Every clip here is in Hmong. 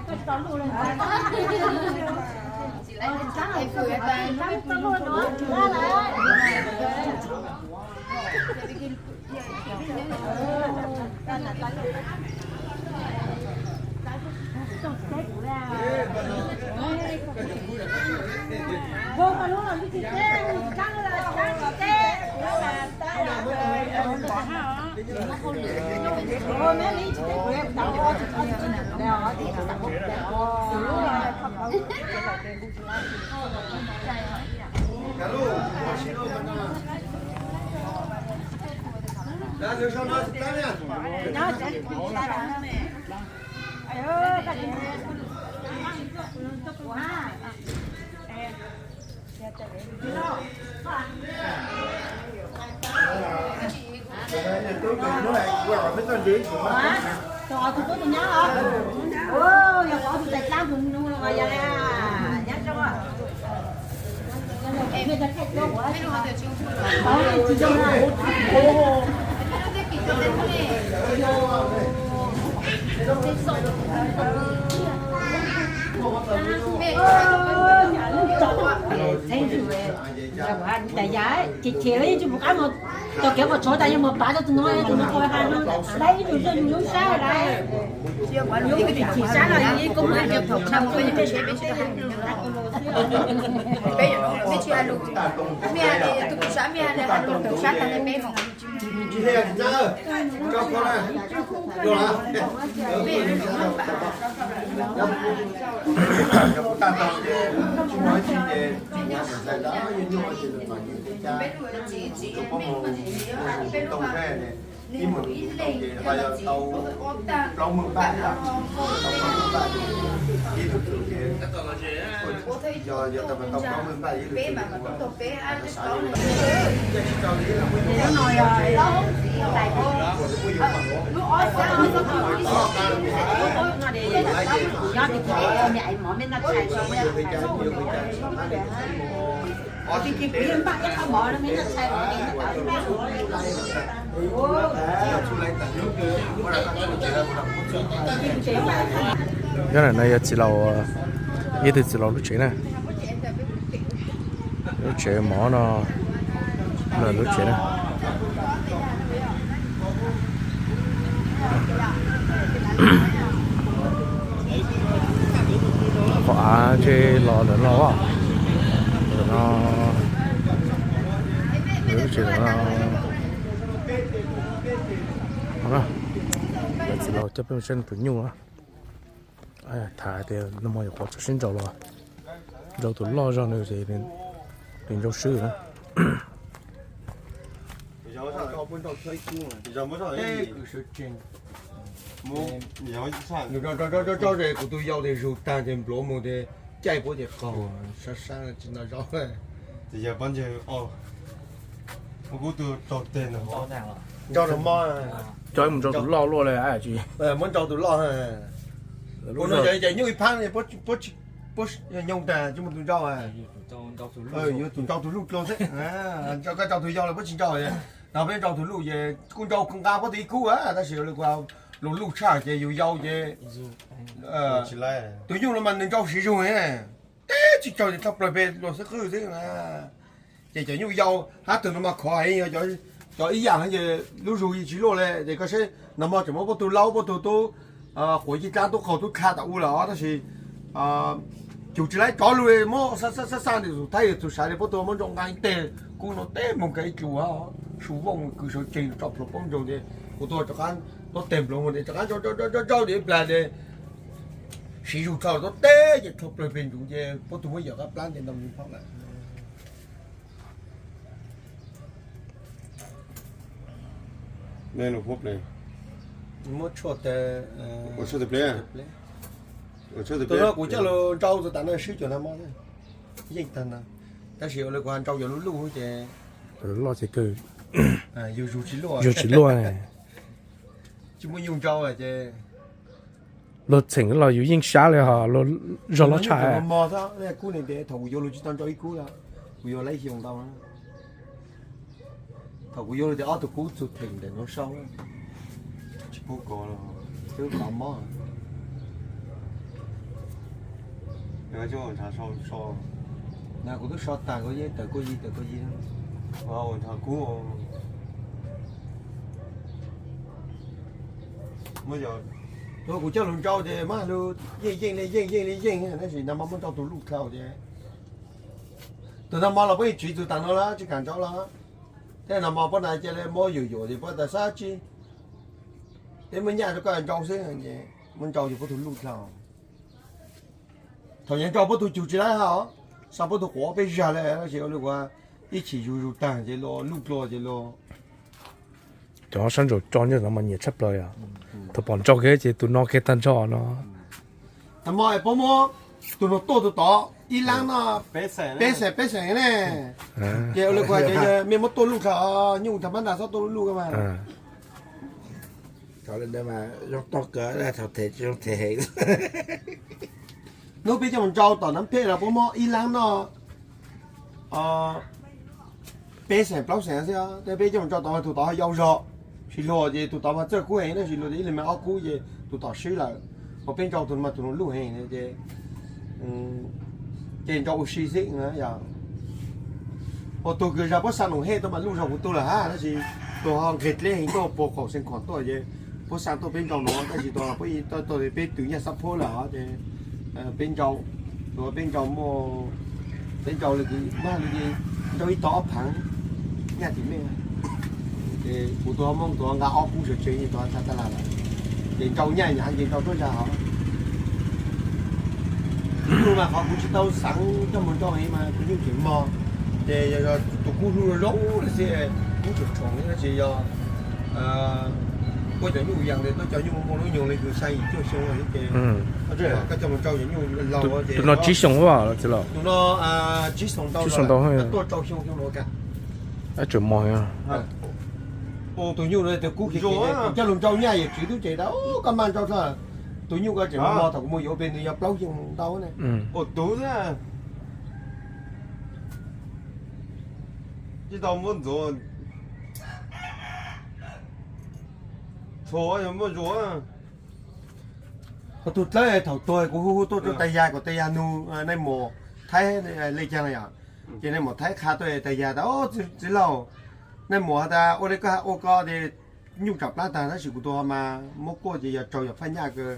Ces ces lawv yeej tsis pum qab mus tom kev qhov tshauv tas yog mus pav rau tus no, tus no ua hais no lawv ib tug zej zus lub sab lawm. Yus ib tug chim sab los yus yeej koob hais tias thaum tshaj mus peb tsis hais lus, peb tsis hais lus, mej hais tias tus chim sab mej hais tias hais lus thaum sab tas li peb mus. Ib mus tus ntoo ces ho yog tau plaub maj npaj, tau plaub maj npaj, ib tug tug ces yog yog tau plaub maj npaj ib tug tug. Nyob ntawm no yog txiv laus, ib tug txiv laus lub tsev na. Lub tsev mov no, lub tsev na. Qhov av ntshe los lawm no, lawm no, lub tsev lawm no. Txiv laus coj peb mus saib tus nyuj na. Tham tias nag hmo nyuam qhuav tso sib nrau los, nrau tus loj zog nws ces nws nrau swb na. Kuv tus yau tias zus tag ces npluav mus tias caij puab tias qaug sab sab tsis nto zaub. Nrau no mo, coj mus nrau tus loj luaj li tsis muab nrau tus loj. Kuv no yog nyuj ib phab puab nyoog tag tsis muaj tus nrau, yuav tsum nrau tus luj dlua xwb. Koj nrau tus yau los puab tsis nrau. No peb nrau tus luj ces kuj nrau nqa puab tus ib kub tab sis lus luj tshaj ces yus yau ces tus nyuj no mas nws nrau siv zug, teb tsis tsaug ces thauj plaws pem luag xwb qwj xwb. Ces cov nyuj yau hab tug no mas khov heev, cov ib yam ces lub zug yeej tsis luaj li. Ces koj saib nag hmo tseem muab puab tug laub puab tug tub quav cij dlaab tub qaug tub dlha tas ub lawm os, tab sis yus tsis laib rov lug muab xab xab xab ntawm tus thaib tus sawv li puab tug muab nrau nqa ib teg kub no teb moog kag ib tsu, su vooj kws sawv tsees tso plhuav poob nroog ces kuv tuaj rov qab tuab teg npluav mus ces rov qab nrau nrau nrau nrau nrau ib plag ces siv zug tshaj tuab teb ces thauj plaws pem ntsuv ces puab tug muab yawm qab plab ntes ntau mus phab lawm. Muab tshuaj tes, tus no kuv coj lug nrau tus tas no swb cuag nag hmo, yeej tag no, tab sis ua li kuv has nrau cov luj luj ces loj ces kawg, yug tsis luaj, yug tsis luaj. Tsis muaj nyuj nrau ces luag txheem los yus yeej sab li ho zog loj tshaj. Kub ne, thaum kuv yuav luag tsis tau nrau ib kub, kuv yuav lawm xyoo ntau. Thaum kuv yuav luag tias ob tug kub txug theem ntawm no sau, tsis pub kov, twb kov mob. Na kuv twb so tas kuv yeej tawm kuj yi tawm kuj yi. Kuv coj lug nrau ces mas lug yeej yeej li yeej yeej li yeej, tab sis nag hmo muab nrau tus luj dlhau ces tus nag hmo los peb tsiv tus tas no lawm tsis kam nrau lawm. Tej nag hmo puab na cia li muab yuam yuam ces puab tas sab tsib, peb muab nyaj rau koj nrau xwb, muab nrau ces puab tus luj dlhau. Thaum nrau puab tus cug tsis laib hab, xa puab tus quav peb zag li tab sis ua li ua ib chim zus zus taag ces luj dlua ces luj. Cov sab nraum tso nyob no mas nyiam tshaj plaws yom. Thaum pom nrau kiag ces tus no kiag tag nrho no. Nag hmo puab muab tus no tuaj tus tod ib lab no peb xeem peb xeem ne. Ces ua li ua ces mej muab tuaj luj dlhau, nyuj thaum mab ntas xob tuaj luj luj mas. Zoo tog kawg, thaum them zoo them heev. Hnub peb coj mus nrau tom Nab Phej los puab muab ib lab noj peb xeem plaub xeem xwb, peb coj mus nrau tod mas tus tod ho yau zog, tsis luag ces tus tod mas txawj kub heev tab sis luag ib leeg mas ob kub ces tus tom swb lawm. Ho peb nrau tus mas tus luj heev ces ces nrau ua si xwb yog. Ua tug kws zag puab xa Noom Hej tuaj mas luj zog kuv tug lawm hab, tab sis tus ho nqeg dleb heev tuaj puag qaum Xeev Khuam tuaj ces puab xa tuaj peb nrau no tab sis tus puab tau peb twm nyaj xab phuab lawm os ces peb nrau, tus peb nrau muaj, peb nrau li, nrau ib tog ob phaav nyaj tim mej. Ces kuv tus ho muab tus nqa ob kub sawv tsees tus tag tab laj lawm. Ces nrau nyaj nyav ces nrau tuab zag hov. Ib tug mas qhov kuv tsis tau xaav coj mus nrau heev mas tus nyuj tseem mog, ces yog tus kub hlub zoo li xwb, kub tshua tshoom tab sis yog puab cov nyuj yas tes tuab cov nyuj muaj lub nyoog li kws xya yim cuaj xyoo ces koj coj mus nrau cov nyuj laug ces tus no tsib xyoo ua, tus no tsib xyoo ntau, tuaj rau xyoo xyoo no. Tseem mog. Tus nyuj no tus kub khiav, coj lug nrau nyaj yawm tswv tub ces tas koj maj nrau tso. Tus nyuj ko tseem mog, thaum kuv mus yuav pem nws yog plaub xyoo ntau ne. Ua tug xwb. Tsis tau muab ntxuav. Txhua yog muab zuav. Ho tug dlawb thaum tuag kuv hu hu tuaj rau Tais Yas kom Tais Yas nug nais muam Thaib le caag yom. Ces nais muam Thaib qha tuaj Tais Yas tas, txiv laug, nais muam has tas ua li koj has ua ko ces nyuj tsam plab taag tab sis kuv tus ho mas muab kuaj ces yog raug yog phaj nyaj kawg.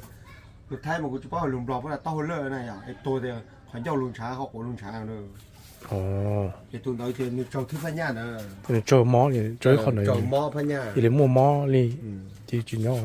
Tus Thaib mas kuv tsis paub lug Nplog puab tas taub hau lawj na yom, es tuag tias qhov ncauj lug ntshav, qhov quav lug ntshav. Ces tus ntawd ces nws raug thwb phaj nyaj ntawd. Nws raug mob, raug ib qho ntawd, raug mob phaj nyaj, cia li muaj mob li, ces tsis nyob.